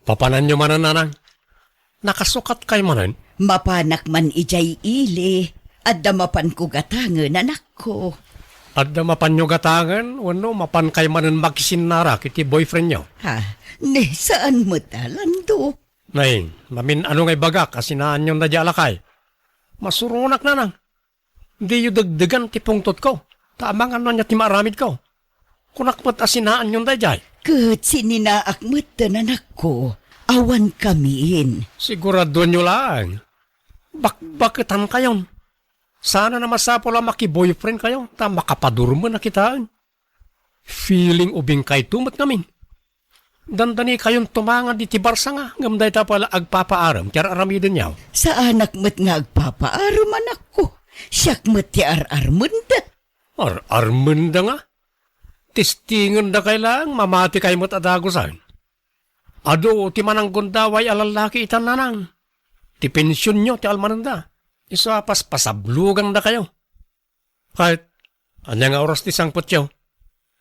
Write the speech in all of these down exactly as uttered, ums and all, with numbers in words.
Papananyo manen, nanang? Nakasukatkay manen? Mapanak man idiay ili. Adda mapanko gatangen, anakko. Adda mapanyo gatangen wenno mapankay manen makisinnara iti boyfriendyo? Ha, ni saan met a, Lando. Nay, mamin-ano nga ibagak a sinaanyon daydiay a lakay? Masuronak, nanang. Diyo degdegan ti pungtotko, ta amangan no ania ti maaramidko. Kunak met a sinaanyon daydiay. Ket sininaak metten, anakko, awan kamin. Siguradoenyo laeng. Bakbaketankayon. Saan a masapul a makiboyfriendkayo, ta makapadurmen a kitaen. Feeling ubingkayto met ngamin. Dandanikayonto mangan iti barsanga, ngem dayta pay la agpapaarem ti ar-aramidenyo. Saanak met nga agpapaarem, anakko. Siak met ti ar-armenda. Ar-armenda nga? Testingenda kay laeng, mamatikay met a dagusen. Adu ti mananggundaway a lallaki itan, nanang. Ti pensionyo ti almanenda. Isu a paspasablugandakayo. Ket, ania nga oras ti sangpetyo?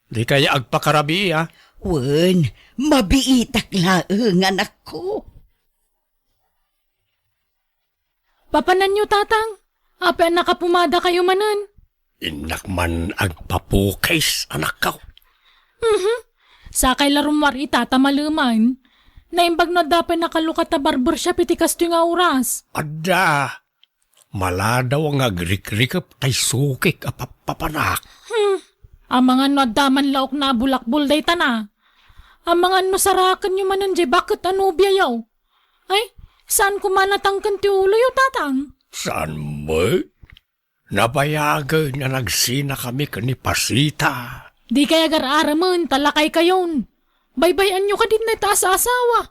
Dikay agpakarabii, a? Wen, mabiitak laeng, anakko. Papananyo, tatang? Apay a nakapumadakayo manen? Innak man agpapukis, anakko. Mhm. Sakay la rummuar ita ta maleman. Naimbag no adda pay nakalukat a barbershop iti kastoy nga oras. Adda. Maladaw nga agrikrikep tay sukik a pappapanak. Hmm. Amangan no adda man laokna a bulakbol dayta na. Amangan no sarakenyo manen diay baket a nobiayo. Ay, saan koma natangken ti uloyo, tatang? Saan met? Nabayagen a nagsinakami ken ni Pasita. Dikay agar-aramen ta lakaykayon. Baybay-anyo kadi dayta a saasawa.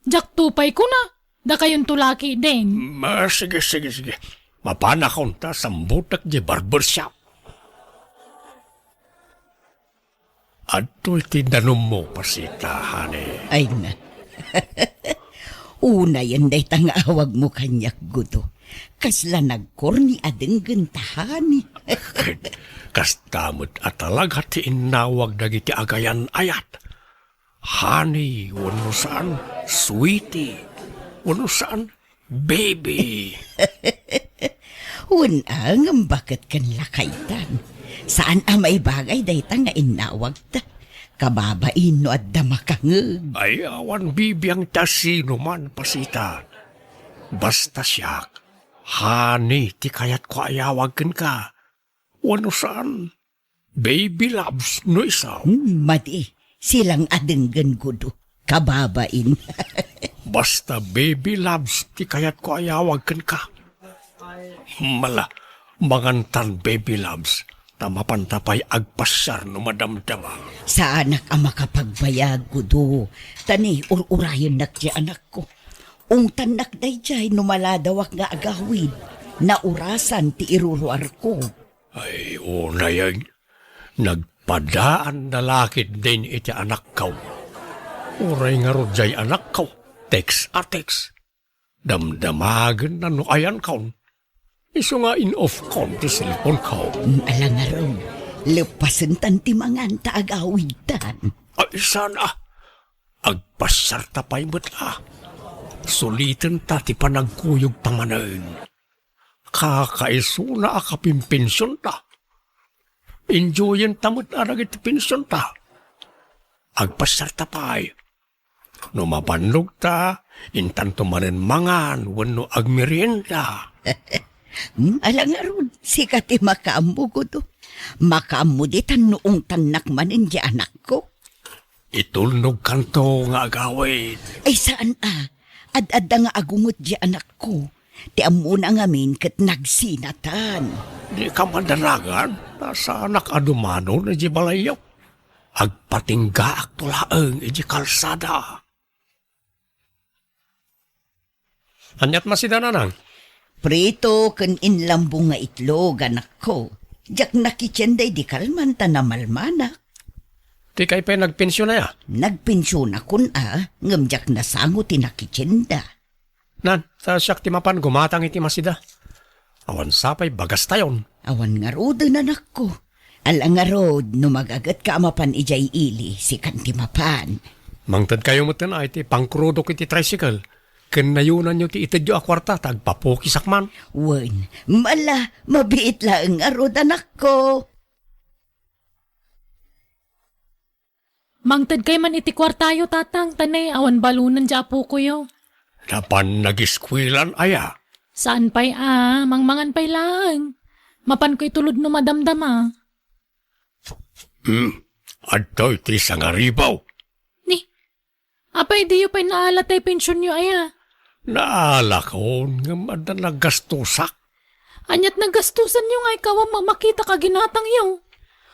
Diakto pay kuna, dakayonto la ketdin. Ma, sige, sige, sige. Mapanakon ta sambutek diay barbershop. Adtoy ti danummo, Pasita, honey. Ay na. Unayen dayta nga awagmo kaniak, Gudo. Kasla nagkorni a denggen ta honey. Kasta met a talaga ti innawag dagiti agayan-ayat. Honey, wenno saan, sweetie, wenno saan, baby. Wen a, ngem baket ken lakaytan. Saan a maibagay dayta nga innawagta. Kababain no adda makangeg. Ay, awan bibiang ti asinoman, Pasita. Basta siak, honey ti kayatko a iyawag kenka. Wenno saan, baby loves no isu. Hmm, madi, silang a denggen, Gudo. Kababain. Basta baby loves ti kayatko a iyawag kenka. Mala, mangantan baby loves, ta mapanta pay agpasiar no madamdama. Saanak a makapagbayag, Gudo. Ta ni, ur-urayennak ti anakko. Ungtannak daydiay no maladawak nga agawid. Naurasan ti iruruarko. Ay, unayen, nagpadaan da la ketdin iti anakko. Uray ngarud diay anakko, text a text. Damdamagenna no ayankon. Isu nga in-off kon ti cellphone ko. Mm, ala ngarud, leppasentan ti mangan ta agawidtan. Ay, saan a. Agpasiarta pay met la. Sulitenta ti panagkuyogta manen. Kakaisuna a kapinpensionta. Enjoyenta met a dagiti pensionta. Agpasiarta pay. No mabannogta, intanto manen mangan wenno agmerienda. Hmm, ala ngarud, sika ti makaammo, Gudo. Makaammo ditan no ungtannak manen diay anakko. Itulnogkanto nga agawid. Ay, saan a. Ad-adda nga agunget diay anakko. Ti ammona ngamin ket nagsinatan. Dika madanagan, ta saanak a dumanon idiay balayyo. Agpatinggaakto laeng idiay kalsada. Aniat masida, nanang? Prito ken inlambong nga itlog, anakko. Diak nakitchen daydi kalman ta namalmanak. Dikay pay nagpensiona, a? Nagpensionakon a, ngem diak nasango ti nakitchenda. Nan, ta siak ti mapan gumatang iti masida. Awan sapay bagastayon. Awan ngaruden, anakko. Ala ngarud, no magagetka a mapan idiay ili, sikan ti mapan. Mangtedkayo metten a iti pangkrudok iti tricycle, ken nayonanyo ti itedyo a kuarta ta agpapukisak man. Wen, mala, mabiit laeng ngarud, anakko. Mangtedkay man iti kuartayo, Tatang, ta ne, awan balonen diay apokoyo. Napan nagiskuelan aya? Saan pay a, mangmangan pay laeng. Mapanko itulod no madamdama. Hmm, adtoy ti sangaribaw. Ni, apay diyo pay naala tay pensionyo aya? Naalakon, ngem adda naggastosak. Aniat naggastosanyo nga ikaw a mamakita ka ginatangyo?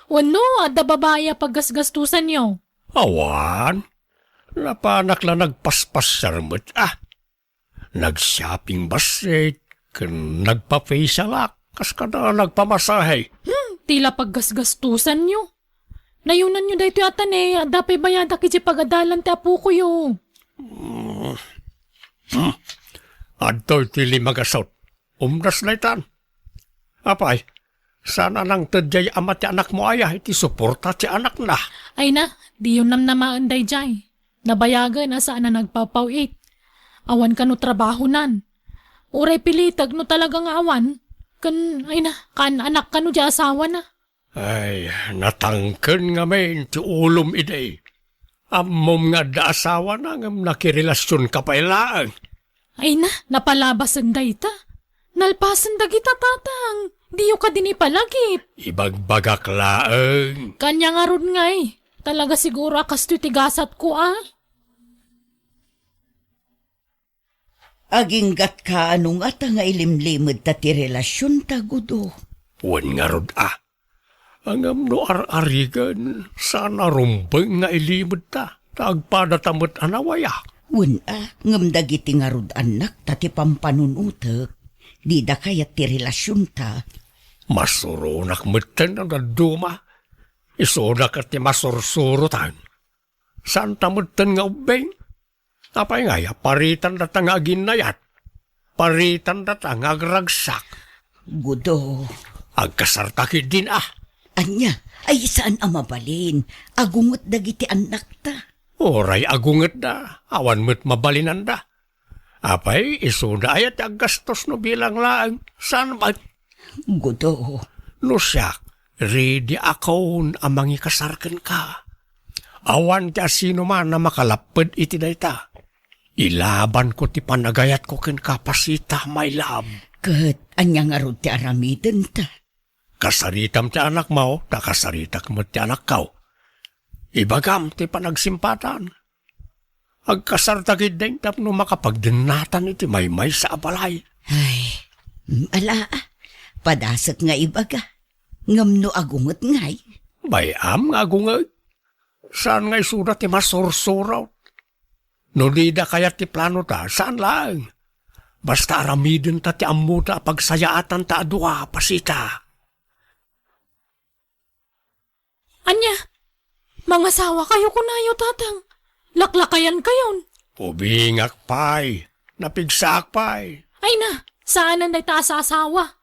Wenno, adda babai a paggasgastosanyo? Awan. Napanak la nagpaspasiar met, ah. Nag-shopping bassit, ken nagpa-facialak, kas kada nagpamasahe. Hmm, ti la paggasgastosanyo. Nayonanyo daytoy a ta ne, adda pay bayadak iti pagadalan ti apokoyo. Hmm. Hmm. Adtoy ti limagasut. Umdas daytan. Apay, saan a nangted diay ama ti anakmo aya iti suporta ti anakna? Ay na, diyo namnamaen daydiay. Nabayagen a saan a nagpapaw-it. Awan kano trabahonan. Uray pilitek no talaga nga awan. Ken, ay na, kaan-anak kano diay asawana. Ay, natangken ngamin ti ulom idi. Ammom nga adda asawana ngem nakirelasionka pay laeng. Ay na, napalabasen dayta. Nalpasen dagita, Tatang. Diyo kadi ni palagip. Ibagbagak laeng. Kanya ngarud ngay. Talaga siguro a kastoy ti gasatko, a. Aginggat ka no ngata nga ilimlimedta ti relasionta, Gudo? Wen ngarud a. Ngem no ar-arigen, saan a rumbeng nga ilimedta, ta agpadata met a nawaya. Wen a, ngem dagiti ngarud annakta ti pampanunotek, dida kayat ti relasionta. Masuronak metten no dadduma. Isuna ket ti masursurotan. Saanta metten nga ubbing? Apay ngay a paritandata nga aginnayat? Paritandata nga agragsak? Gudo. Agkasarta ketdin a. Ania? Ay, saan a mabalin? Agunget dagiti annakta. Uray agungetda, awan met mabalinanda. Apay, isuda aya ti aggastos no bilang laeng? Saan met? Gudo. No siak, ready akon a mangikasar kenka. Awan ti asinoman a makalapped iti dayta. Ilabanko ti panagayatko kenka, Pasita, my love. Ket ania ngarud ti aramidenta? Kasaritam ti anakmo, ta kasaritak met ti anakko. Ibagam ti panagsimpatan. Agkasarta ketdin tapno makapagdennatan iti maymaysa a balay. Ay, ala, padasek nga ibaga. Ngem no agunget ngay? Bay-am nga agunget. Saan nga isuda ti masursurot? No dida kayat ti planota, saan laeng. Basta aramidenta ti ammota a pagsayaatanta a dua, Pasita. Ania? Mangasawa kayo kunayo, Tatang? Laklakayan kayon? Ubingak pay. Napigsaak pay. Ay na, saanen dayta a saasawa.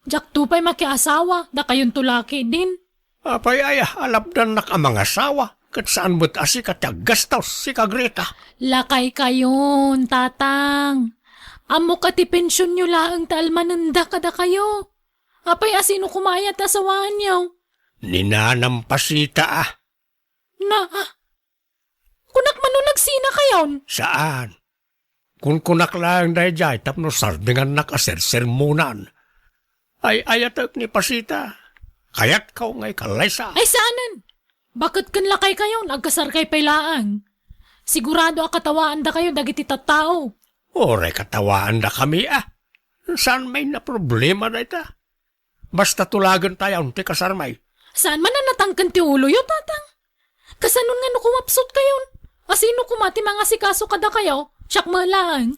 Diakto pay makiasawa, dakayonto la ketdin. Apay aya, alapdannak a mangasawa, ket saan met a sika ti aggastos, sika Greta. Lakay kayon, Tatang. Ammok a ti pensionyo laeng ti almanenda kadakayo. Apay a sino koma aya ti asawaanyo? Ni nanam Pasita a. Na, ah, kunak man no nagsina kayon? Saan. Kunkunak laeng daydiay tapno sardengannak a sersermonan. Ay-ayatek ni Pasita. Kayatko nga ikallaysa. Ay, saanen. Baket ken lakay kayon, agkasarkay pay laeng. Sigurado a katawaandakayo dagiti tattao. Uray katawaandakami a. Saan met a problema dayta? Basta tulagentayon ti kasarmi. Saan man a natangken ti uloyo, Tatang? Kasanon nga no kumapsut kayon? Asino koma ti mangasikaso kadakayo? Siak met laeng.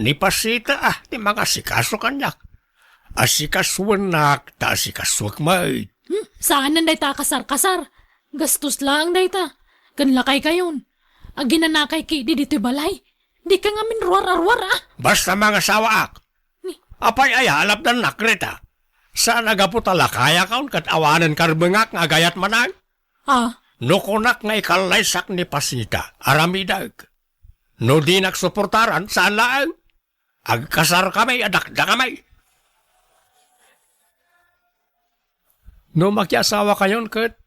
Ni Pasita a ti mangasikaso kaniak. Asikasoennak ta asikasuek met. Hmm, saanen dayta a kasarkasar. Gastos laeng dayta. Ken lakay kayon. Aginanakay ketdi ditoy balay. Dika ngamin ruar a ruar a. Basta mangasawaak. Ni- Apay aya, alapdannak, Greta? Saan a gapu ta lakayakon ket awanen karbengak nga agayat manen? Ah, No kunak nga ikallaysak ni Pasita, aramidek. No dinak suportaran, saan laeng. Agkasarkami a dakdakami. No makiasawakayon ket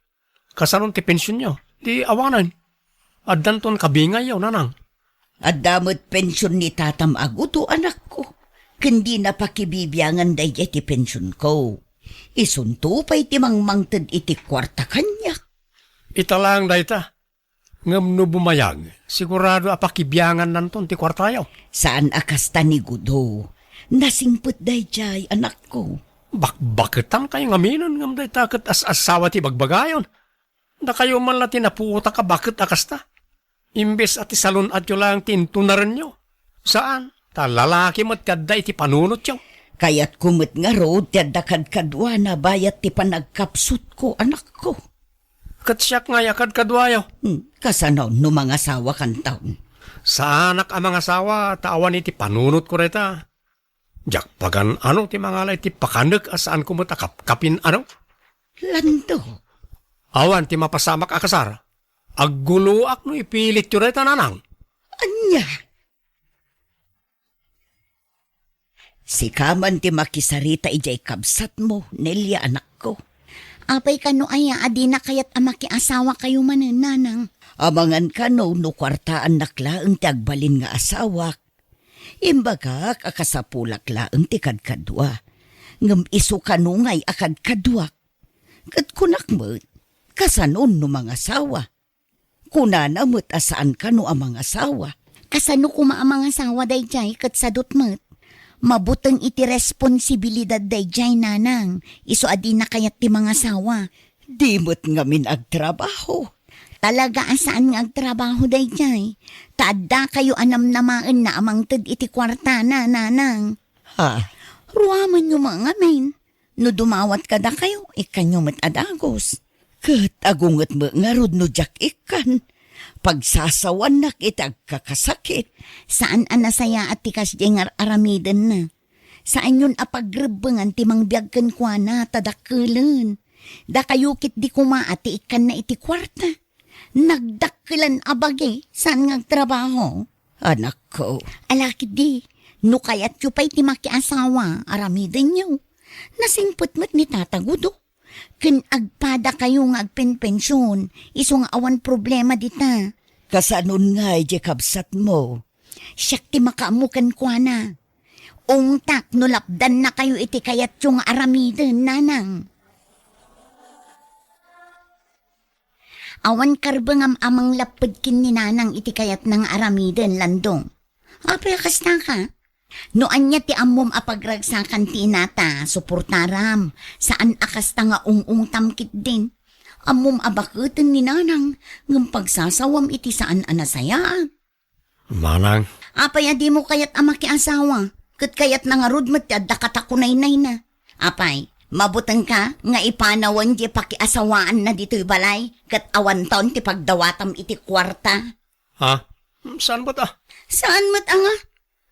kasanon ti pensionyo? Di awanen. Addanton kabingayyo, nanang. Adda met pension ni tatam a gudo, anakko. Ken dina pakibibiangan daydiay ti pensionko. Isunto pay ti mangmangted iti kuarta kaniak. Ita laeng dayta. Ngem no bumayag, sigurado a pakibiangannanton ti kuartayo. Saan a kasta ni Gudo. Nasingpet daydiay, anakko. Bakbaketankayo ngaminen ngem dayta ket as-asawa ti bagbagayon. Dakayo man la ti napuotak a baket a kasta. Imbes a ti salun-atyo laeng ti intunarenyo. Saan, ta lalaki met ti adda iti panunotyo. Kayatko met ngarud ti adda kadkaduana bayat ti panagkapsutko, anakko. Ket siak ngay a kadkaduayo. Hmm, kasano no mangasawakanton? Saanak a mangasawa ta awan iti panunotko dayta. Diak pagan-ano ti mangala iti pakanek a saanko met a kapkapin-ano? Lando. Awan ti mapasamak a kasar. Agguloak no ipilityo dayta, nanang. Ania? Sika man ti makisarita idiay kabsatmo, Nelia, anakko. Apay kano aya a dina kayat a makiasawakayo manen, nanang? Amangan kano no kuartaannak laeng ti agbalin nga asawak. Imbagak a kasapulak laeng ti kadkadua. Ngem isu kano ngay a kadkaduak. Ket kunak met, kasanon no mangasawa? Kunana met a saan kano a mangasawa. Kasano koma a mangasawa daydiay ket sadut met? Mabuteng iti responsibilidad daydiay, nanang, isu a dina kayat ti mangasawa. Di met ngamin agtrabaho. Talaga a saan nga agtrabaho daydiay? Ta addakayo a namnamaenna a mangted iti kuartana, nanang. Ha? Ruamenyo met ngamin. No dumawat kadakayo, ikkanyo met a dagus. Ket agunget met ngarud no diak ikkan. Pagsasawannak iti agkakasakit. Saan a nasayaat ti kasdiay nga ar-aramidenna. Saanyon a pagrebbengan ti mangbiag kenkuana ta dakkelen. Dakayo ketdi koma a ti ikkanna iti kuarta. Nagdakkelan a bagi, saan nga agtrabaho? Anakko. Ala ketdi, no kayatyo pay ti makiasawa, aramidenyo. Nasingpet met ni Tata Gudo. Ken agpadakayo nga agpenpension, isu nga awan problema dita. Kasanon ngay diay kabsatmo? Siak ti makaammo kenkuana. Ungtak no lapdannakayo iti kayatyo nga aramiden, nanang. Awan karbengam a manglapped ken ni nanang iti kayatna nga aramiden, Landong. Apay a kasta ka? No ania ti ammom a pagragsakan ti inata, suportaram. Saan a kasta nga ung-ungtam ketdin. Ammom a baketen ni nanang, ngem pagsasawam iti saan a nasayaat. Manang. Apay a dimo kayat a makiasawa? Ket kayatna ngarud met ti adda katakunaynayna. Apay, mabutengka nga ipanawen diay pakiasawaanna ditoy balay, ket awanton ti pagdawatam iti kuarta? Ha? Saan met a? Saan met a nga?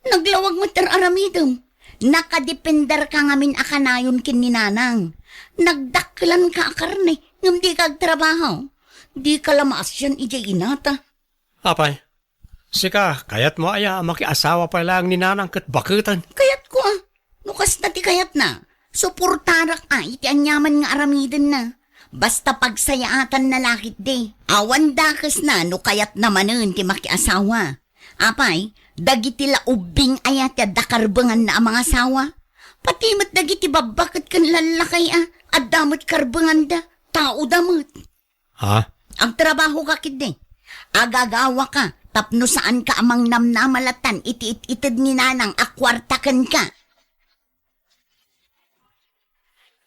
Naglawag met ti ar-aramidem. Nakadependerka ngamin a kanayon ken ni nanang. Nagdakkelanka a karne, ngem dika agtrabaho. Dika la maasian idiay inata. Apay, sika, kayatmo aya a makiasawa pay laeng ni nanang ket baketen? Kayatko a. No kasta ti kayatna, suportarak a iti aniaman nga aramidenna. Basta pagsayaatanna la ketdi. Awan dakesna no kayatna manen ti makiasawa. Apay, dagiti la ubbing aya ti adda karbenganna a mangasawa? Pati met dagiti babba ket ken lallakay a, adda met karbenganda, taoda met. Ha? Agtrabahoka ketdi. Agagawaka tapno saanka a mangnamnama lattan iti it-ited ni nanang a kuarta kenka.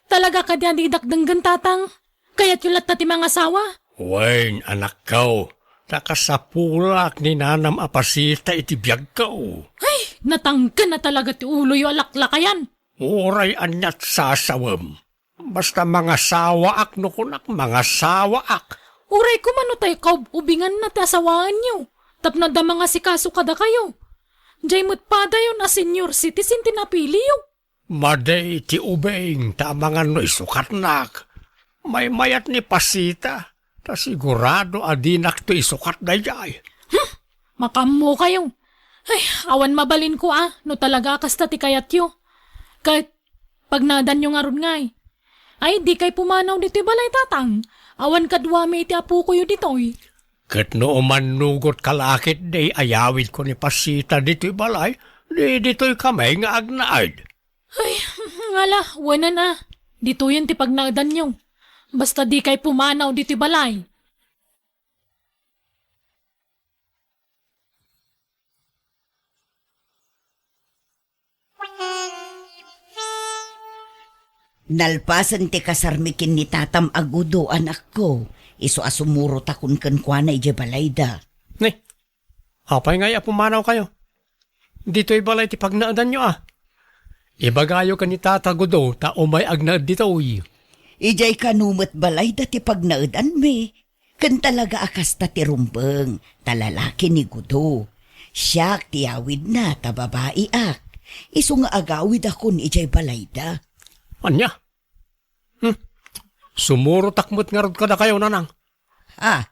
Talaga kadi a didak denggen, tatang? Kayatyo latta ti mangasawa? Wen, anakko, ta kasapulak ni nanam a pasita iti biagko. Ay, natangken a talaga ti uloyo a laklakayan. Uray aniat sasawem. Basta mangasawaak no kunak, mangasawaak. Uray koma no tay kaub-ubinganna ti asawaenyo, tapno adda mangasikaso kadakayo. Diay met padayon a senior citizen ti napiliyo. Madi ti ubing ta amangan no isukatnak. Maymayat ni Pasita. Ta sigurado a dinakto isukat daydiay. Hmm, makaammokayo. Ay, awan mabalinko a, no talaga a kasta ti kayatyo. Ket pagnaedanyo ngarud ngay. Ay, dikay pumanaw ditoy balay, Tatang. Awan kaduami iti apokoyo ditoy. Ket no umannugotka la ketdi, ayawidko ni Pasita ditoy balay, di ditoy kami nga agnaed. Ay, ngala, wen a. Ditoyen ti pagnaedanyo. Basta dikay pumanaw ditoy balay. Nalpasen ti kasarmi ken ni tatam a Gudo, anakko, isu a sumurotakon kenkuana idiay balayda. Ni, apay ngay a pumanawkayo? Ditoy balay ti pagnaedanyo a. Ibagayo ken ni Tata Gudo ta umay agnaed ditoy. Idiay kano met balayda ti pagnaedanmi. Ken talaga a kasta ti rumbeng, ta lalaki ni Gudo. Siak ti awidna ta babaiak. Isu nga agawidakon idiay balayda. Ania? Hmm. Sumurotak met ngarud kadakayo, nanang. Ah.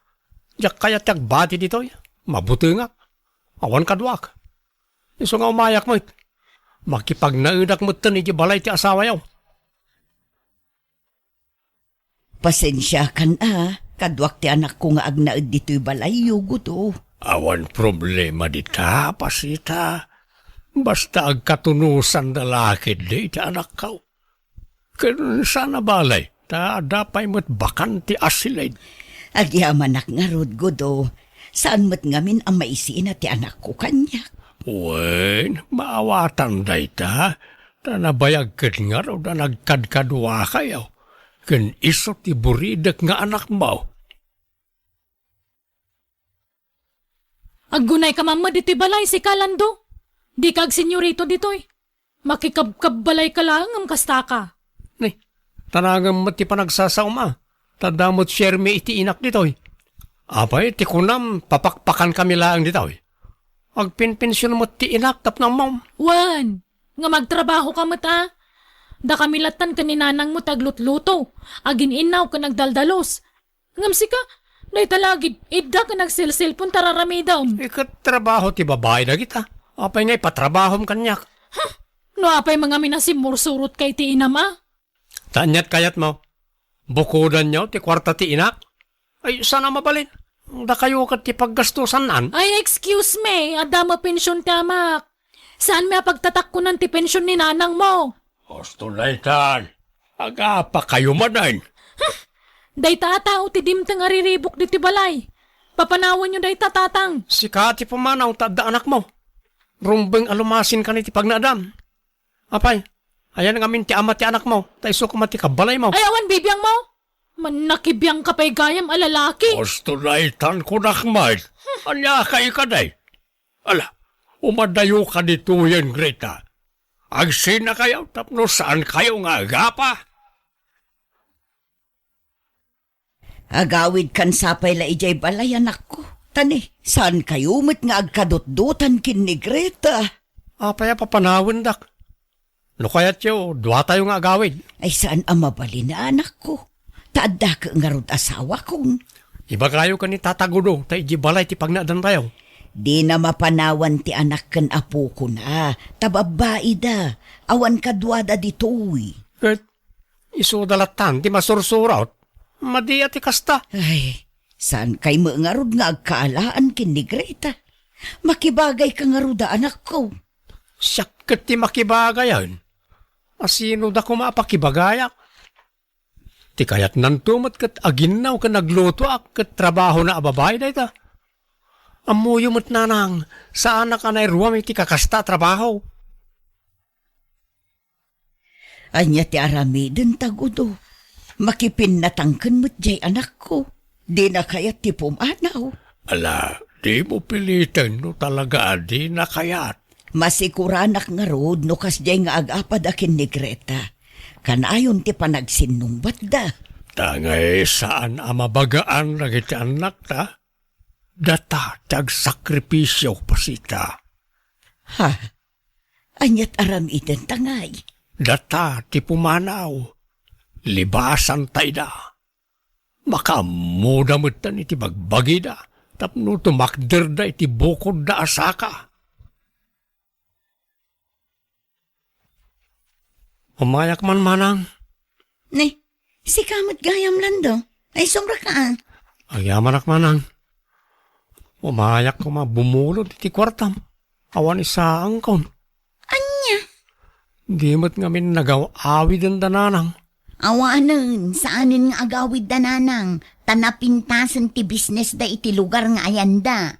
Diak kayat ti agbati ditoy. Mabutengak. Awan kaduak. Isu nga umayak met. Makipagnaedak metten iti balay ti asawayo. Pasensiakan a, kaduak ti anakko nga agnaed ditoy balayyo, Gudo. Awan problema dita, Pasita. Basta agkatunosan da la ketdi ti anakko. Ken saan a balay, ta adda pay met bakante a silid. Agyamanak ngarud, Gudo. Saan met ngamin a maisina ti anakko kaniak. Wen, maawatan dayta, ta nabayag ket ngarud a nagkadkaduakayo, ken isu ti buridek nga anakmo. Aggunayka man met ditoy balay, sika, Lando. Dika agsenyorito ditoy. Makikabkabbalayka laeng ngem kastaka. Ni, tanangem met ti panagsasaom a, ta adda met siermi iti inak ditoy. Apay, ti kunam, papakpakankami laeng ditoy. Agpenpension met ti inak tapno ammom. Wen, nga magtrabahoka met a. Dakami lattan ken ni nanangmo ti aglutluto, agin-innaw ken agdaldalus. Ngem sika, dayta lagid, idda ken agselselpon ta raramidem. Iket trabaho ti babai dagita. Apay nga ipatrabahom kaniak? Huh! No apay mangamin a simmursurotka iti inam a? Ta aniat kayatmo? Bukodanyo ti kuarta ti inak? Ay, saan a mabalin? Dakayo ket ti paggastosannan. Ay, excuse me, adda met pension ti amak. Saanmi a pagtatakkonan ti pension ni nanangmo. Husto daytan. Agapakayo manen. Hmm. Dayta a tao ti dimteng a riribuk ditoy balay. Papanawanyo dayta, tatang. Sika ti pumanaw ta adda anakmo. Rumbeng a lumasin kan iti pagnaedam. Apay, ayan ngamin ti ama ti anakmo, ta isu koma ti kabbalaymo. Ay, awan bibiangmo? Mannakibiangka pay gayam a lalaki. Husto daytan kunak met. Ania kay kadi? Ala, umadayoka ditoyen, Greta. Agsinakayo tapno saankayo nga agapa. Agawidkan sapay la idiay balay, anakko. Ta ni, saankayo met nga agkadutdotan ken ni Greta. Apay a papanawendak? No kayatyo, duatayo nga agawid. Ay, saan a mabalin a, anakko. Ta adda ket ngarud asawakon. Ibagayo ken ni Tata Gudo ta idiay balay ti pagnaedantayo. Dina mapanawan ti anak ken apokona, ta babbaida, awan kaduada ditoy. Ket isuda lattan ti masursurot. Madi a ti kasta. Ay, saankay met ngarud nga agkaalaan ken ni Greta? Makibagayka ngarud a, anakko. Siak ket ti makibagayen. A sino da koma a pakibagayak? Ti kayatnanto met ket aginnaw ken aglutoak ket trabahona a babai dayta. Ammoyo met, nanang, saanak a nairuam iti kakasta a trabaho. Ania ti aramiden, Tata Gudo? Makipinnatangken met diay anakko. Dina kayat ti pumanaw. Ala, dimo piliten no talaga a dina kayat. Masikuranak ngarud no kasdiay nga agapada ken ni Greta. Kanayon ti panagsinnungbatda. Ta ngay saan a mabagaan dagiti annakta? Data ti agsakripisio, Pasita. Ha? Aniat aramidenta ngay? Data ti pumanaw. Libasanta ida. makaammoda metten iti bagbagida tapno tumakderda iti bukodda a saka. Umayak man, manang. Ne, sika met gayam, Lando. Ay, sumraka, a. Agyamanak, manang. Umayak koma bumulod iti kuartam. Awan isaangkon. Ania? Di met ngamin nagaw-awiden da nanang. Awanen, saanen nga agawid da nanang, ta napintasen ti business da iti lugar nga ayanda.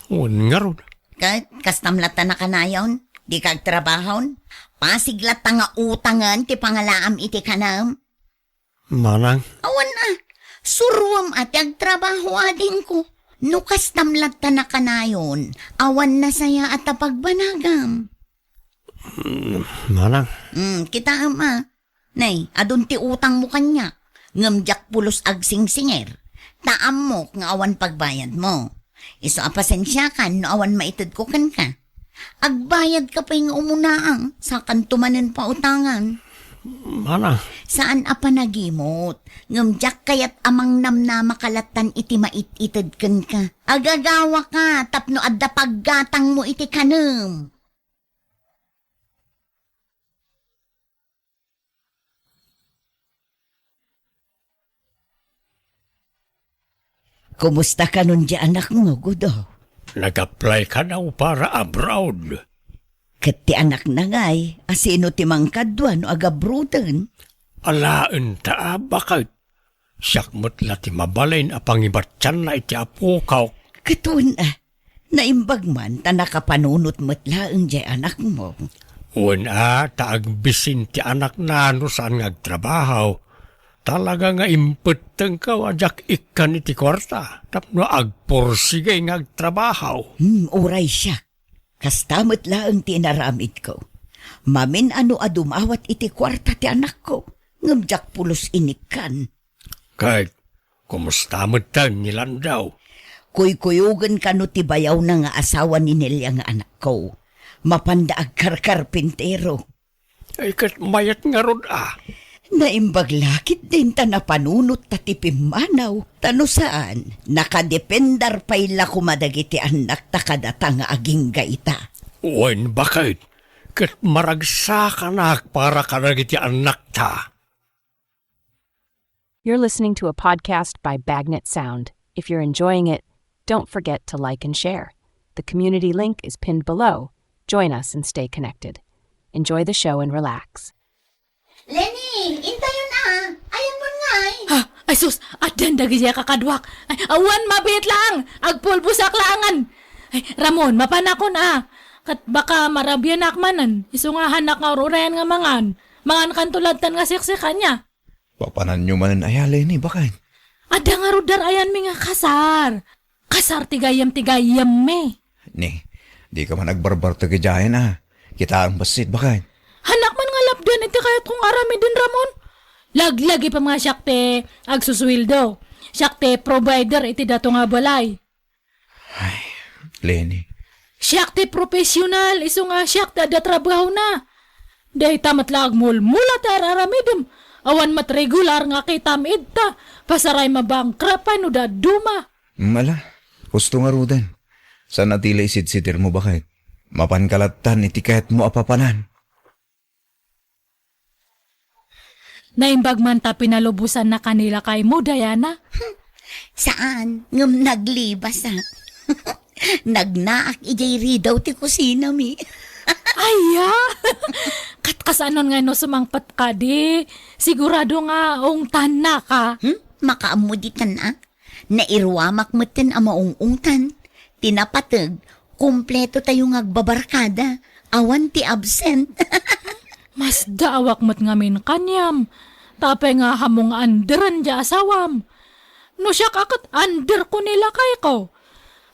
Wen ngarud. Ket kastam latta nakanayon, dika agtrabahon? Pasig latta nga utangen ti pangalaam iti kanem? Manang. Awan a, suruem a ti agtrabaho adingko. No kastam latta nakanayon, awan nasaya a ta pagbanagam. Mm, manang. Mm, kitaem a. Nay, adun ti utangmo kaniak. Ngem diak pulos agsingsinger. Ta ammok nga awan pagbayadmo. Isu a pasensiakan no awan maitedko kenka. Agbayadka pay nga umunaang, sakanto manen pautangan. Manang. Saan a panagimot, ngem diak kayat a mangnamnamaka lattan iti mait-ited kenka. Agagawaka tapno adda paggatangmo iti kanem. Kumusta kanon ti anakmo, Gudo? Nag-apply kano para abroad. Ket ti anakna ngay, a sino ti mangkadua no agabroaden? Alaenta a baket. Siak met la ti mabalin a pangibatianna iti apok. Ket wen a, naimbag man ta nakapanunot met laeng diay anakmo. Wen a, ta agbisin ti anakna no saan nga agtrabaho. Talaga nga impettengko a diak ikkan iti kuarta tapno agpursigi nga agtrabaho. Hmm, uray siak. Kasta met laeng ti inaramidko. Mamin-ano a dumawat iti kuarta ti anakko, ngem diak pulos inikkan. Ket kumusta metten ni Landaw? Kuykuyogen kano ti bayawna nga asawa ni Nelia nga anakko. Mapanda agkarkarpintero. Ay, ket mayat ngarud a. Naimbag la ketdin ta napanunot ta ti pimmanaw, ta no saan, nakadependar pay la koma dagiti annakta kadata nga agingga ita. Wen baket, ket maragsakanak para kadagiti annakta. You're listening to a podcast by Bagnet Sound. If you're enjoying it, don't forget to like and share. The community link is pinned below. Join us and stay connected. Enjoy the show and relax. Lenny, intayon a. Ayan mo ngay. Ha? Ay sus, addan dagiti kakaduak. Ay, awan, mabiit lang. Agpulbosak laangan. Ay, Ramon, mapanakon a. Ket baka marabianak manen. Isu nga hanak nga ururayan nga mangan. Mangan kanto lattan nga siksik ania. Papananyo manen aya, Lenny, baket? Adda ngarud dar-ayanmi nga kasar. Kasar ti gayyem ti gayyemmi. Ni, dika man agbarbartek idiayen a. Kitaem bassit, baket? Hanak man nga lapdan iti kayatko nga aramiden, Ramon. Laglagi pay nga siak ti agsusueldo. Siak ti provider iti dato nga balay. Ay, Lenny. Siak ti profesional, isu nga siak ti adda trabahona. Dayta met la agmulmula ti ar-aramidem. Awan met regular nga kitam idta. Pasaray mabankrupt pay no dadduma. Mala, husto ngaruden. Saan a ti la isidsidirmo, baket? Mapanka lattan iti kayatmo a papanan. Naimbag man ta pinalubosannaka ni lakaymo, Diana? Saan, ngem naglibas a. Nagnaak idiay ridaw ti kusinami. Aya! Ket kasano nga no sumangpet kadi? Sigurado nga ungtannaka. Hmm? Makaammo ditan a. Nairuamak metten a maung-ungtan. Ti napateg, kumpleto tayo nga agbabarkada. Awan ti absent. Masdaawak met ngamin kaniam. Ta apay nga hammong nga anderen diay asawam? No siak a ket anderko ni lakayko.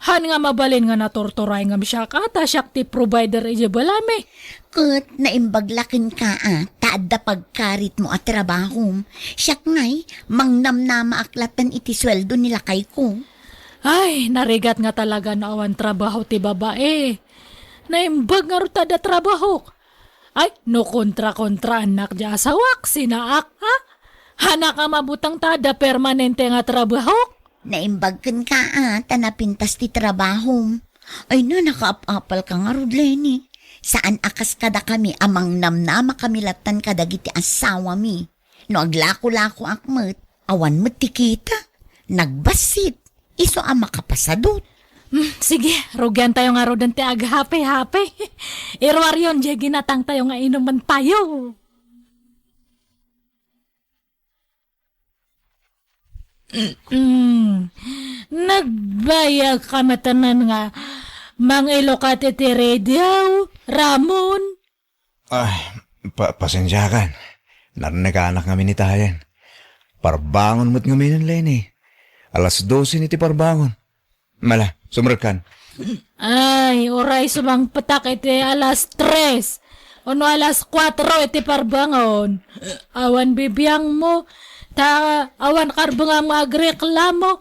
Haan nga mabalin nga naturturay ngem siak a ta siak ti provider idiay balami. Ket naimbag la kenka a ta adda pagkaritmo a trabahom. Siak ngay, mangnamnamaak lattan iti sueldo ni lakayko. Ay, narigat nga talaga no awan trabaho ti babai. Naimbag ngarud ta adda trabahok. Ay, no kontra-kontraannak diay asawak, sinaak, ha? Hanak a mabuteng ta adda permanente nga trabahok? Naimbag kenka, a, ta napintas ti trabahom. Ay na, nakaap-apal ka ngarud, Leni. Saan a kas kadakami a mangnamnama kami lattan kadagiti asawami. No aglako-lakoak met, awan met ti kita. Nagbassit. Isu a makapasadut. Hmm, sige, rugian tayo ngaruden ti aghape-hape. Iruaryon, diay ginatang tayo nga inuman tayo. Mm. Nagbayag ka matanan nga mangilukat iti radio, Ramon? Ay, pa-, pasensiakan. Narnekanak ngamin itayen. Parbangon met ngamin, Leni. Alas dose ni ti parbangon. Mala, sumrekkan. Ay, uray sumangpetak iti alas tres. Ono alas kuatro iti parbangon. Awan bibiangmo. Ta awan karbengam nga agreklamo.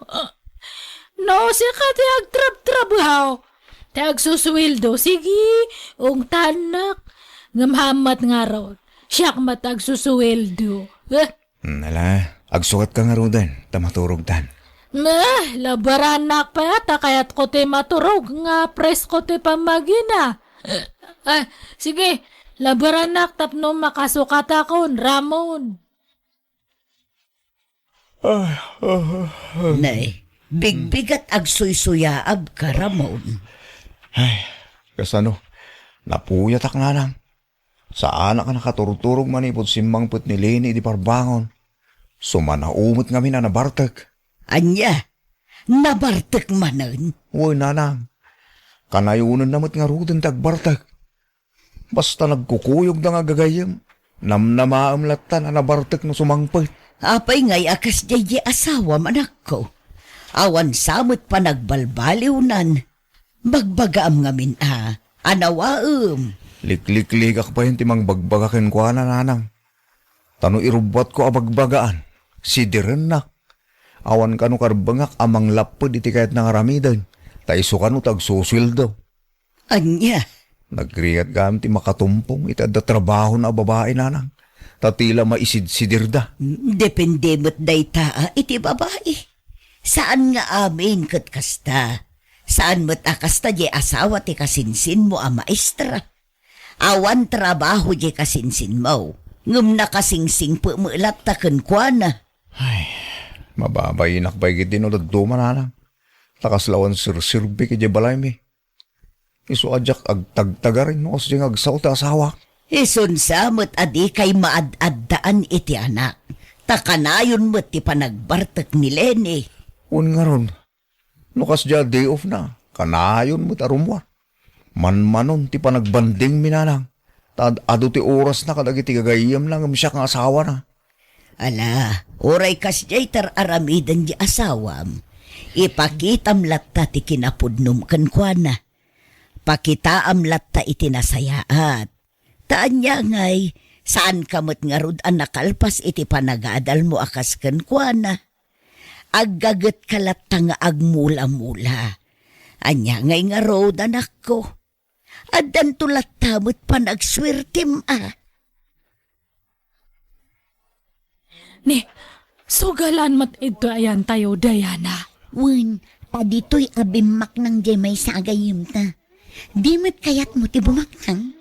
No, sika ti agtrabtrabaho. Ti agsusueldo. Sige, ungtannak. Ngem hammat ngarud. Siak met agsusueldo. Eh? Hmm, ala, agsukatka ngaruden, ta maturogtan. Meh, labaranak pay, ta kayatko ti maturog nga presko ti pammagina. Ah, sige, labaranak tapno makasukatakon, Ramon. Nay, bigbigat agsuysuyaabka, Ramon. Ay, kasano? Napuyatak, nanang. Saanak a nakaturturog manipud simmangpet ni Leni idi parbangon. Sumanaw met ngamin a nabartek. Ania? Nabartek manen? Wen, nanang. Kanayonenna met ngaruden ti agbartek. Basta nagkukuyogda nga gagayyem, namnamaem lattan a nabartek no sumangpet. Apay ngay a kasdiay diay asawam, anakko? Awan sa met panagbalbaliwnan. Bagbagaam ngamin a, anawaem. Liklikligak payen ti mangbagbaga kenkuana, nanang. Ta no irubbuatko a bagbagaan, sidirennak. Awan kano karbengak a manglapped iti kayatna nga aramiden, ta isu kano ti agsusueldo. Ania? Nagrigat gayam ti makatumpong iti adda trabahona a babai, nanang, ta tila maisidsidirda. Depende met dayta a iti babai. Saan nga amin ket kasta. Saan met a kasta diay asawa ti kasinsinmo a maestra. Awan trabaho diay kasinsinmo, ngem nakasingsingpet met latta kenkuana. Ay, mababainak pay ketdi no dadduma, nanang. Ta kasla awan serserbik idiay balaymi. Isu a diak agtagtagaring no kasdiay nga agsao ti asawak. Isun sa met a dikay maad-addaan iti anak. Ta kanayon met ti panagbartek ni Leni. Wen ngarud, no kasdiay a day off na, kanayon met a rummuar. Manmanon ti panagbandingmi, nanang. Ta ad-, adu ti orasna kadagiti gagayyemna ngem siak nga asawana. Ala, uray kasdiay ti ar-aramiden ti asawam, ipakitam latta ti kinapudnom kenkuana. Pakitaam latta iti nasayaat. Ta ania ngay, saanka met ngarud a nakalpas iti panagadalmo a kas kenkuana. Aggagetka latta nga agmulamula. Ania ngay ngarud, anakko? Addanto latta met panagsuertem a. Ni, sugalan met idto ayantayo, Diana. Wen, ta ditoy a bimmaknang diay maysa a gayyemta. Di met kayatmo ti bumaknang?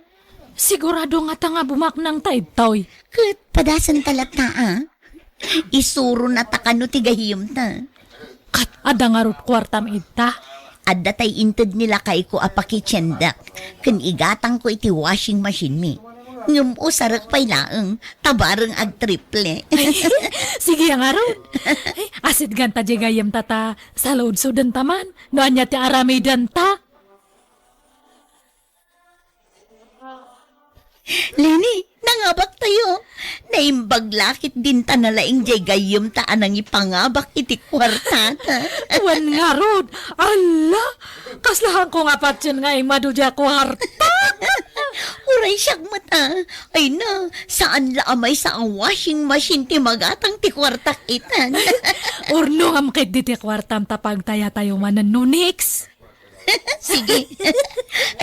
Sigurado ngata nga bumaknangta idtoy. Ket padasenta latta a. Isuronata kano ti gayyemta. Kat, adda ngarud kuartam idta? Adda tay inted ni lakayko a pakitiendak, ken igatangko iti washing machine mi. Ngem usarek pay laeng, ta bareng agtriple. Ay, sige a ngarud. Ay, asidganta diay gayyemta ta saludsodenta man, no ania ti aramidenta. Leni, nangabaktayo. Naimbag la ketdin ta nalaing diay gayyemta a nangipangabak iti kuartata. Wen ngarud, alla, kasla haanko nga patien nga immadu diay kuarta. Uray siak met a. Ay na, saan la a maysa a washing machine ti magatang ti kuartak itan. Urnongam ketdi ti kuartam ta pagtayatayo manen no next. Sige.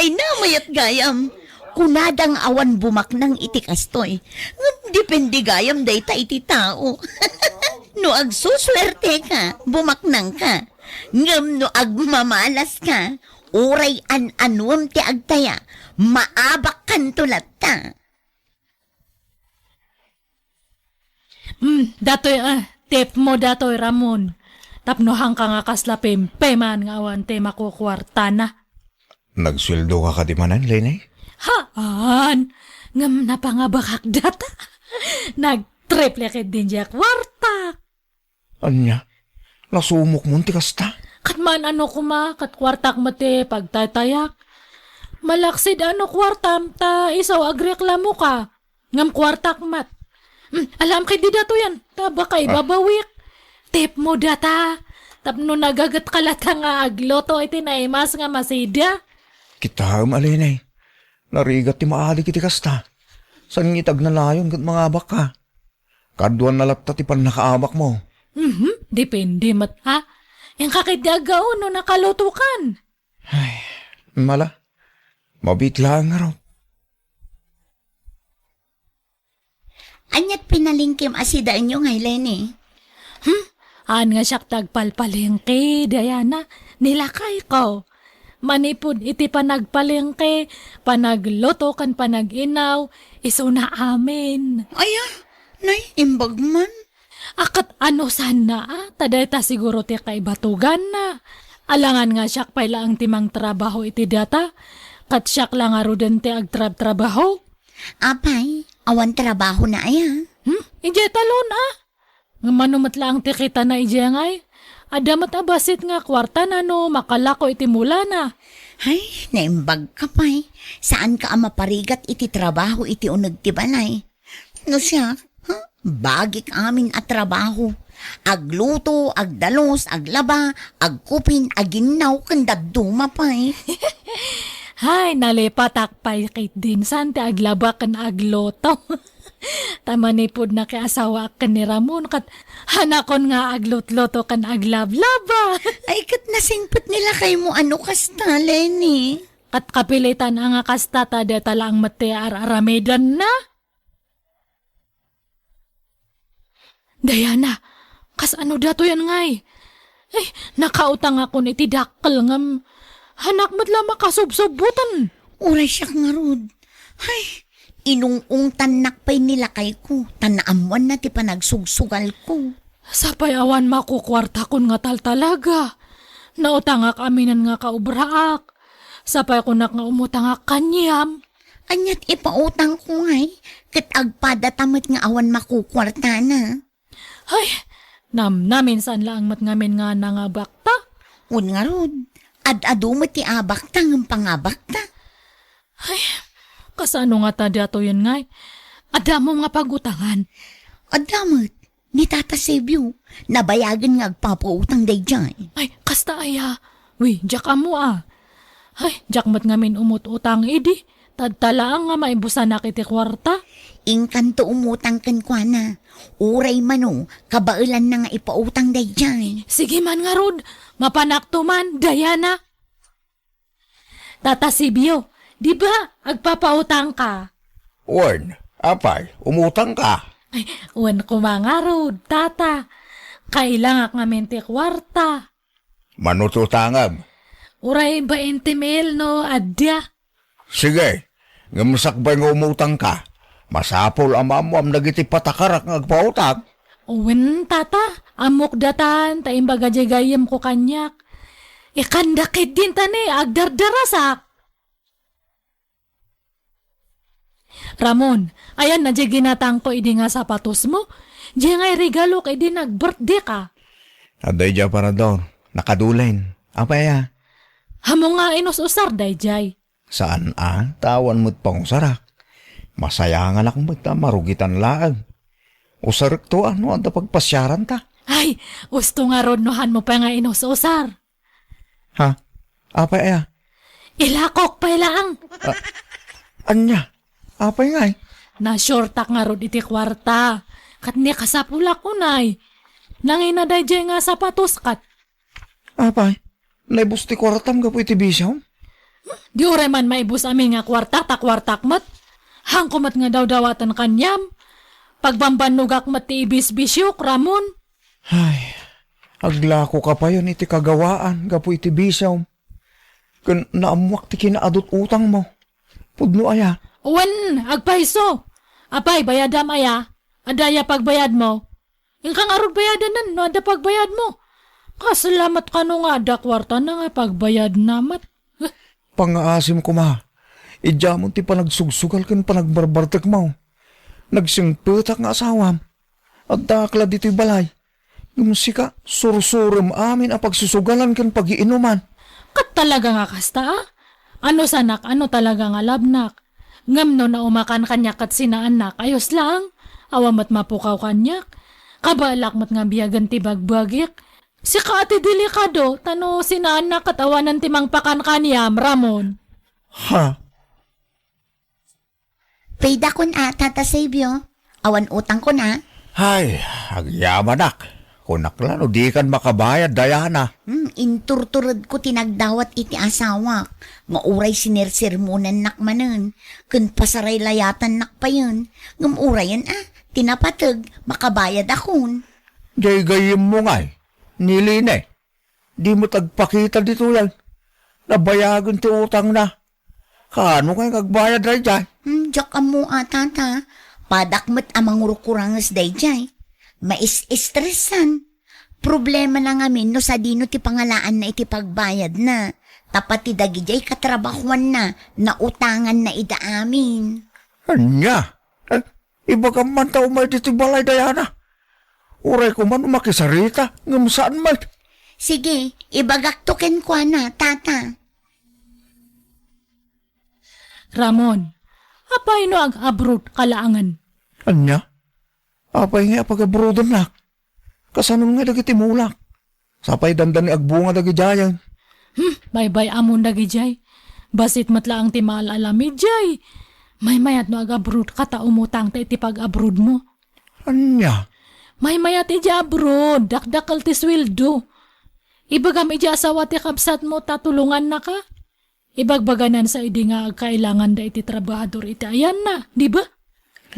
Ay na, mayat gayam. Kunada nga awan bumaknang iti kastoy. Ngem Depende gayam dayta iti tao. No agsusuerte ka, bumaknang ka. Ngem no agmamalas ka, uray an-anuem ti agtaya, maabakkanto latta. Hmm, datoy, ah, tip mo datoy, Ramon. Tapno hangka nga kasla pempeman nga awan ti makukuartana. Nagsueldo ka kadi manen, Leni? Haan! Ngem napangabakak data. Nagtriple ket din diak kuarta. Ania? Nasumok mon ti kasta? Ket man-ano koma, ket kuartak met ti pagtaytayak. Malaksid a no kuartam ta isu agreklamo ka. Ngem kuartak met. Hmm, alam ket di datoyan, ta baka Ah. ibabawik. Tip mo data. Tapno nagaget ka latta nga agluto iti naimas nga masida. Kitaem, Alinay. Narigat ti maadik iti kasta. Saan nga iti agnanayon ket mangabak ka? Kaduan na latta ti pannakaabak mo. Mhm, depende met, ha? Inka ket di aggaon no nakaluto kan. Ay, mala. Mabit laeng ngarud. Aniat pinalengkem a sidaenyo ngay, Leni? Hmm? Haan nga siak ti agpalpalengke, Diana. Ni lakayko. Manipud iti panagpalengke, panagluto, ken panag-inaw, isuna amin. Aya, nay, imbag man. A, ket ano sanna, a? Ta dayta siguro ti kaibatuganna. Alangan nga siak pay laeng ti mangtrabaho iti data. Ket siak la ngaruden ti agtrabtrabaho. Apay, awan trabahona aya? Hmm? Idiay talon, a? Ngem mano met laeng ti kitana idiay ngay? Adda met a bassit nga kuartana no makalako iti mulana. Ay, naimbagka pay. Saanka a maparigat iti trabaho iti uneg ti balay. No siak, ha? Bagik amin a trabaho. Agluto, agdalus, aglaba, agkupin, aginnaw, ken dadduma pay. Hay, nalipatak pay ket din saan ti aglaba ken agluto. Ta manipud nakiasawaak ken ni Ramon, ket hanakon nga aglutluto ken aglablaba. Ay, ket nasingpet ni lakaymo a no kasta, Leni. Ket kapilitan a nga kasta ta dayta laeng met ti ar-aramidenna. Diana, kasano datoyen ngay? Ay, nakautangakon iti dakkel ngem hanak met la makasubsubbutan. Uray siak ngarud. Ay, inung-ungtannak pay ni lakayko, ta naammoanna ti panagsugsugalko. Sapay awan makukuartakon nga taltalaga. Nautangak aminen nga kaobraak. Sapay kunak nga umutangak kaniam. Aniat ipautangko ngay, ket agpadata met nga awan makukuartana. Hay, namnamin saan laeng met ngamin nga nangabakta. Wen ngarud, ad-adu met ti abakta ngem pangabakta. Hay, kasano ngata datoyen ngay? Adda mo nga pagutangan? Adda met. Ni Tata Sebio, nabayagen nga agpapautang daydiay. Ay, kasta aya? Wi, diak ammo a. Ay, diak met ngamin umut-utang idi. Tadta laeng nga maibusanak iti kuarta. Inkanto umutang kenkuana. Uray mano, kabaelanna nga ipautang daydiay. Sige man ngarud, mapanakto man, Diana. Tata Sibio, di ba agpapautangka? Wen, apay, umutangka? Ay, wen koma ngarud, Tata. Kailangak ngamin ti kuarta. Mano ti utangem? Uray bainte mil no adda. Sige, ngem sakbay nga umutangka, masapul a maammoam dagiti patakarak nga agpautang. Wen, Tata, ammok datan, ta imbaga diay gayyemko kaniak. Ikanda ketdin ta ni agdardarasak. Ramon, ayanna diay ginatangko idi nga sapatosmo? Diay nga iregalok idi nag-birthday ka. Adda idiay aparador, nakadulen. Apay a? Ammom nga inus-usar daydiay. Saan a, ta awan met pangusarak. Masayanganak met ta marugitan laeng. Usarekto a no adda pagpasiaranta. Ay, usto ngarud no hanmo pay nga inus-usar. Ha? Apay aya? Ilakok pay laeng. Ah, ania? Apay ngay? Nasurtak ngarud iti kuarta. Ket ni kasapulak unay. Nangina daydiay nga sapatos ket Apay, naibus ti kuartam gapu iti bisiom? Di uray man maibus amin nga kuarta, ta kuartak met. Hanko met nga dawdawaten kaniam. Pagbambannogak met ti ibisbisiok, Ramon. Ay, aglakoka payen iti kagawaan gapu iti bisiom. Ken naammoak ti kinaadut utangmo. Pudno aya? Wen, agpayso. Apay, bayadam aya? Adda aya pagbayadmo? Inka ngarud bayadanen no adda pagbayadmo. Kasla met kano nga adda kuartana nga pagbayadna met. Pangngaasim koma, idiamon ti panagsugsugal ken panagbarbartekmo. Nagsingpetak nga asawam. Addaak la ditoy balay. Ngem sika, sursurem amin a pagsusugalan ken pagiinuman. Ket talaga nga kasta, a? Ano sanak, ano talaga nga labnak? Ngem no naumakan kaniak ket sinaannak, ayos lang. Awan met mapukaw kaniak. Kabaelak met nga biagen ti bagbagik. Sika a ti delikado, ta no sinaannak ket awanen ti mangpakan kaniam, Ramon. Ha? Payda kun a, Tata Sabio. Awan utang kun a. Hay, agyamanak. Kunak la no dikan makabayad, Diana. Hmm, inturturedko ti nagdawat iti asawak. Nga uray sinersermonennak manen, ken pasaraylayatannak payen. Ngem urayen a, ti napateg, makabayadakon. Jay gayyemmo ngay, ni Line. Di met agpakita ditoy ay. Nabayagen ti utangna. Kaano ngay nga agbayad daydiay? Hmm, diak ammo a, Tata. Padak met a mangurkuranges daydiay. Mais-estresan. Problemana ngamin no sadino ti pangalaanna iti pagbayadna. Ta pati dagidiay katrabahoanna, nautanganna ida amin. Ania? Eh, ibagam man ta umay ditoy balay, Diana. Uray koma no makisarita, ngem saan met. Sige, ibagakto kenkuana, Tata. Ramon, apay no ag-abroad ka laengen? Ania? Apay nga apag-abroadannak? Kasano nga dagiti mulak? Sapay dandani agbunga dagidiayen. Hmm, baybay-amon dagidiay. Bassit met laeng ti maal-alamiddiay. Maymayat no ag-abroad ka ta umutang ta iti pag-abroad mo. Ania? Maymayat idiay abroad, dakdakkel ti sueldo. Ibagam idiay asawa ti kabsatmo ta tulongannaka. Ibagbaganan sa idi nga agkailanganda iti trabahador iti ayanna, di ba?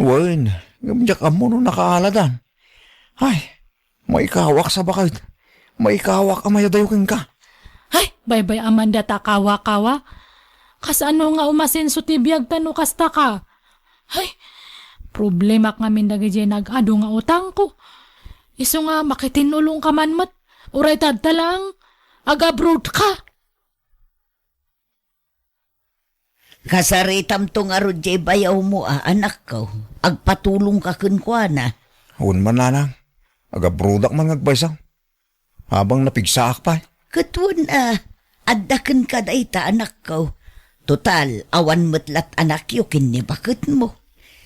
Wen, ngem diak ammo no nakaaladan. Ay, maikawak sa baket. Maikawak a mayadayo kenka. Ay, baybay-amanda ta kawa-kawa. Kasano nga umasenso ti biag ta no kasta ka? Ay, problemak ngamin dagidiay nag-adu nga utangko. Isu nga makitinulongka man met. Uray ta adda laeng, ag-abroad ka. Kasaritamto ngarud diay bayawmo a, anakko. Agpatulongka kenkuana. Wen man, nanang. Agabrodak man nga agpayso. Habang napigsaak pay. Ket wen a, adda kenka dayta, anakko. Total, awan met lat anakyo ken ni baketmo.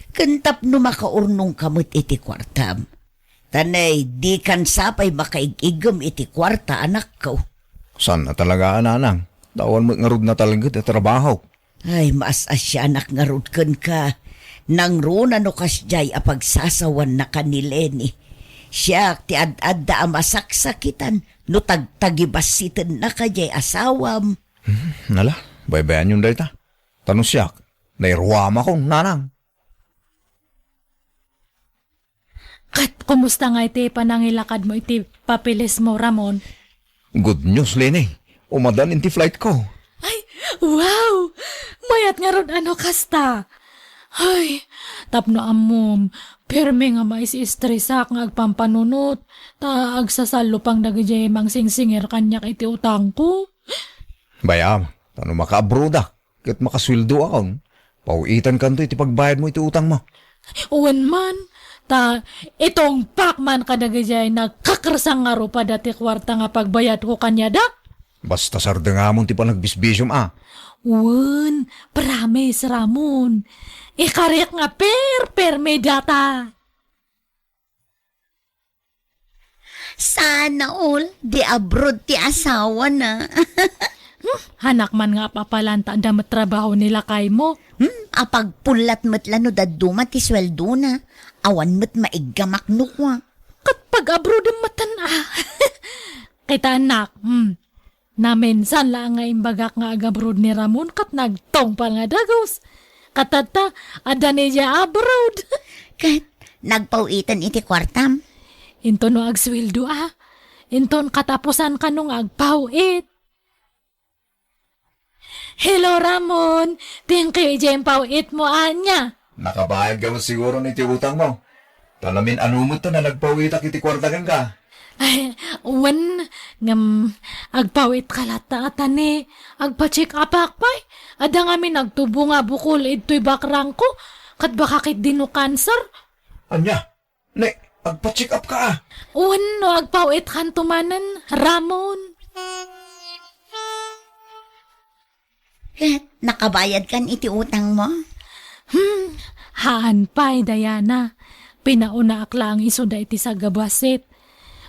Ken tapno makaurnongka met iti kuartam. Ta nay, dikan sapay makaig-iggem iti kuarta, anakko. Saan a talaga, nanang? Ta awan met ngarud natalget a trabaho. Ay, maas-asianak ngarud kenka. Nangruna no kasdiay a pagsasawannaka ni Leni. Siak ti ad-adda a masaksakitan no tagtagibassitennaka diay asawam. Hmm, nala, baybayanyon dayta. Ta no siak, nairuamakon, nanang. Ket kumusta nga iti panangilakadmo iti papeles mo, Ramon? Good news, Leni. Umadan iti flight ko. Ay, wow! Mayat ngarud a no kasta. Ay, tapno ammom, permi nga mais-estresak nga agpampanunot, ta agsasallupang dagidiay mangsingsingir kaniak iti utangko. Bayam, ta no makaabrodak, ket makasueldoakon, paw-itankanto iti pagbayadmo iti utangmo. Wen man, ta itungpak man kadagidiay nagkakersang nga rupada ti kuarta nga pagbayadko kaniada. Basta sardengamon ti panagbisbisiom a. Wen, promise, Ramon. Ikariak nga per-, permi data. Sana all, di abroad ti asawana. Hmm, hanak man nga apapalan ta adda met trabaho ni lakaymo. Hmm, apagpullat met la no dadduma ti sueldona. Awan met maiggamak no kua. Ket pag-abroad metten a. Kita, anak, hmm. Naminsan la nga imbagak nga agabroad ni Ramon ket nagtungpal nga dagus. Ket tatta, adda ni diay abroad. Ket nagpaw-iten iti kuartam? Inton no agsueldo a. Inton katapusan kano nga agpaw-it. Hello, Ramon. Thank you ijay impaw-it mo, ania. Nakabayad ka met siguro iti utang mo. Ta namin-ano met ta nagpaw-itak iti kuarta kenka. Ay, wen, ngem agpaw-it ka latta a tani. Agpa-check up-ak pay. Adda ngamin nagtubo nga bukol idtoy bakrangko. Ket baka ketdi no cancer. Ania? Ne, agpa-check up ka, a. Wen, no agpaw-it kanto manen, Ramon. Ket nakabayad kan iti utang mo? Hmm, haan pay, Diana. Pinaunaak laeng isuda iti sagabasit.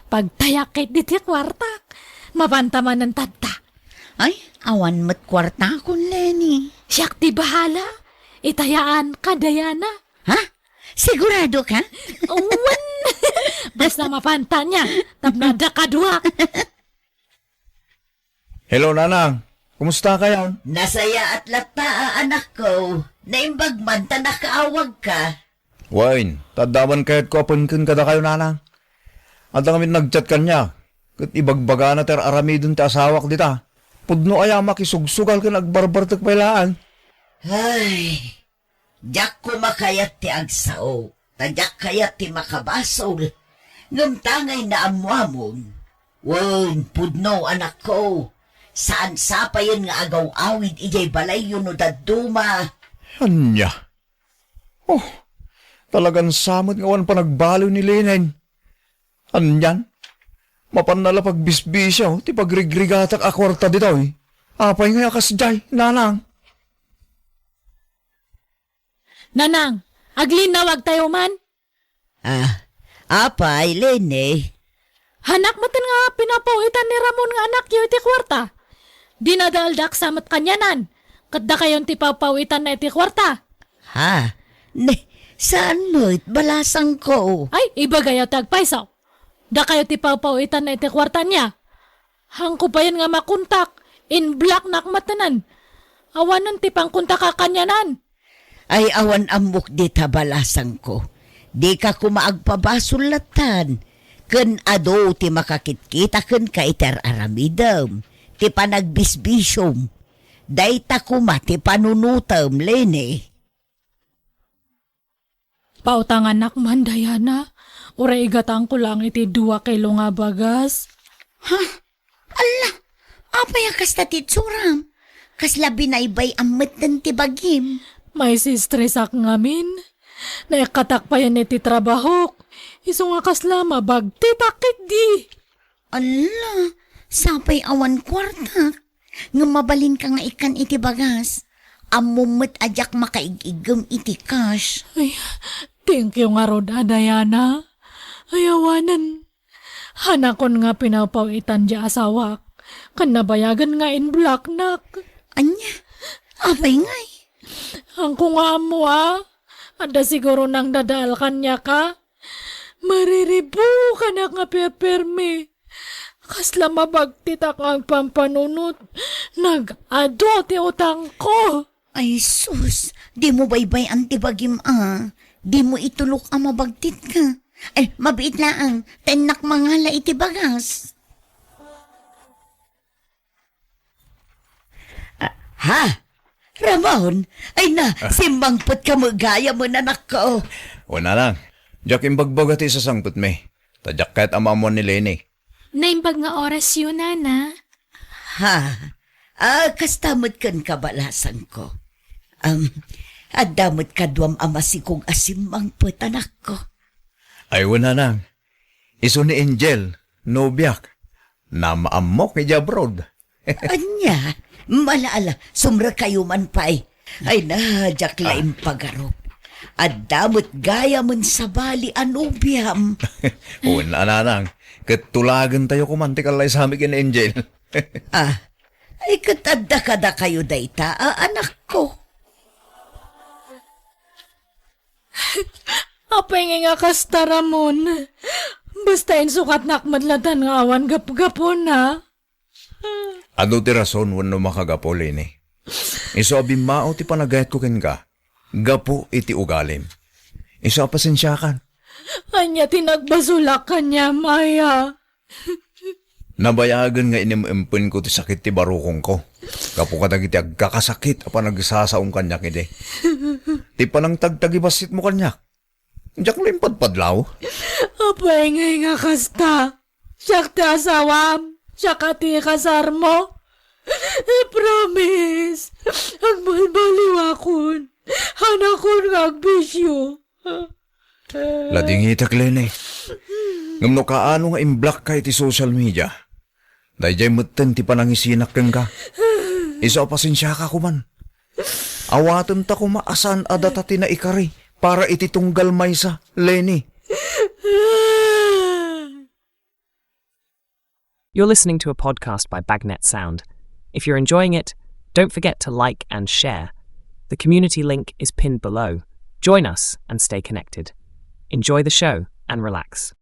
Pagtayak ket iti kuartak. Mapanta manen tatta. Ay, awan met kuartakon, Leni. Siak ti bahala. Itayaan ka, Diana. Ha? Sigurado ka? Wen! Basta mapanta nia, tapno adda kaduak. Hello, Nanang. Kumusta kayon? Nasayaat latta a anakko. Naimbag man ta nakaawagka. Wen, ta adda man kayatko a penken kadakayo, Nanang. Adda ngamin nag-chat kaniak, ket ibagbagana ti ar-aramiden ti asawak dita. Pudno aya makisugsugal ken agbarbartek pay laeng. Ay, diak koma kayat ti agsao, ta diak kayat ti makabasol. Ngem ta ngay naammoamon. Wen, pudno, anakko. Saan sapayen nga agaw-awid idiay balayyo no dadduma. Ania? Oh, talagan sa met nga awan panagbaliw ni Leni. Anian? Mapanna la pagbisbisio ti pagrigrigatak a kuarta ditoy. Apay ngay a kasdiay, Nanang? Nanang, aglinnawagtayo man. Ah, apay, Leni? Hanak met nga pinapaw-itan ni Ramon nga anakyo iti kuarta. Dinadaaldak sa met kanianan. Ket dakayon ti papaw-itanna iti kuarta. Ha? Ne, saan met, balasangko. Ay, ibagayo ti agpayso. Dakayo ti papaw-itanna iti kuarta nia. Haanko payen nga makontak, in-blocknak manen. Awanen ti pangkontak a kanianan. Ay, awan ammok dita, balasangko. Dika koma agpabasol lattan. Ken adu ti makakitkita kenka iti ar-aramidem, ti panagbisbisiom. Dayta koma ti panunotem, Leni. Pautanganak man, Diana. Uray igataangko laeng iti dua kilo nga bagas. Ha? Alla, apay a kasta ti itsuram? Kasla binaybay-am metten ti bagim. Maisistresak ngamin. Naikkatak payen iti trabahok. Isu nga kasla mabagtitak ketdi. Alla, sapay awan kuartak. Ngem mabalinka nga ikkan iti bagas. Ammom met a diak makaig-iggem iti cash. Ay, thank you ngarud a, Diana. Ay, awanen. Hanakon nga pinapaw-itan diay asawak. Ken nabayagen nga in-blocknak. Ania? Apay ngay? Haanko nga ammo a. Adda siguro nangdadaal kaniak a. Mariribukanak nga perpermi. Kasla mabagtitak nga agpampanunot. Nag-adu ti utangko. Ay sus, dimo baybay-an ti bagim a. Dimo itulok a mabagtitka. Ay, mabiit laeng, ta innak mangala iti bagas. Ah, ha? Ramon? Ay na, ah, simmangpetka met gayamen, anakko. Wen, Nanang. Diak imbagbaga ti isasangpetmi. Ta diak kayat a maammoan ni Leni. Naimbag nga orasyo, Nana. Ha? Ah, kasta met kenka, balasangko. Am, adda met kaduam a masikog a simmangpet, anakko. Ay, wen, Nanang. Isu ni Angel, nobiak. Namaammok idiay abroad. Ania? Ala, ala, sumrekayo man pay. Ay na, diak la impagarup. Adda met gayamen sabali a nobiam. Wen, Nanang, ket tulagentayo koman ti kallaysami ken Angel. Ah, ay, ket adda kadakayo dayta a anakko. Apay ngay nga kasta, Ramon? Basta insukatnak met latta nga awan gapgapuna. Adu ti rason wenno makagapu, Leni. Isu a bimmao ti panagayatko kenka, gapu iti ugalim. Isu a pasensiakan. Ania ti nagbasolak kaniam, aya? Nabayagen nga inim-impenko ti sakit ti barukongko gapu kadagiti agkakasakit a panagsasaom kaniak idi. Ti panangtagtagibasitmo kaniak, diak la impadpadlaw. Apay ngay nga kasta? Siak ti asawam, siak ti kasarmo. I-promise, agbalbaliwakon. Hanakon nga agbisio. Ladingitek, Leni. Ngem no kaano nga imblockka iti social media, daydiay metten ti panangisinak kenka. Isu a pasensiaka koman. Awatenta koma a saan a data ti naikari para iti tunggal maysa, Leni. You're listening to a podcast by Bagnet Sound. If you're enjoying it, don't forget to like and share. The community link is pinned below. Join us and stay connected. Enjoy the show and relax.